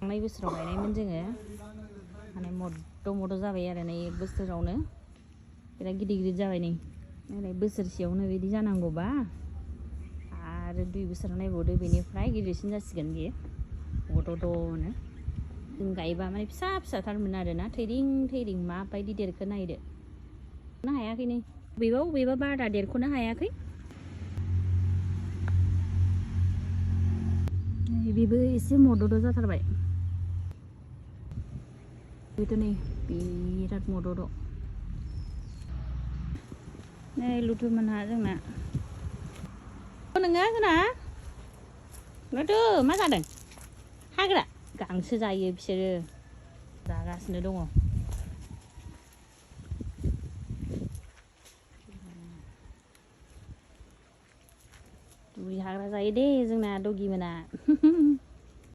थांनाय बोसोराव गायनायमोन जोङो माने मद' जाबाय आरो नै बोसोरावनो बिराद गिदिर गिदिर जाबाय नै बोसोरसेयावनो बिदि जानांगौबा आरो 2 बोसोराव नायबावदो बेनिफ्राय गिदिरसिन जासिगोन बियो मद'नो जों गायबा माने फिसा फिसाथारमोन आरोना थैरिं माबायदि देरखो नायदो हायाखै नै बबेबा बारा देरख'नो हायाखै बेबो एसे मदद' जाथारबाय बेथ' नै बिराद मदद' नै लुथुमोनहा जोंना नोङो जोंना लुथु मा जादों हाग्रा गांसो जायो बिसोरो जागासिनो दङ दुब्रि हाग्रा जायो दे जोंना दगि मोना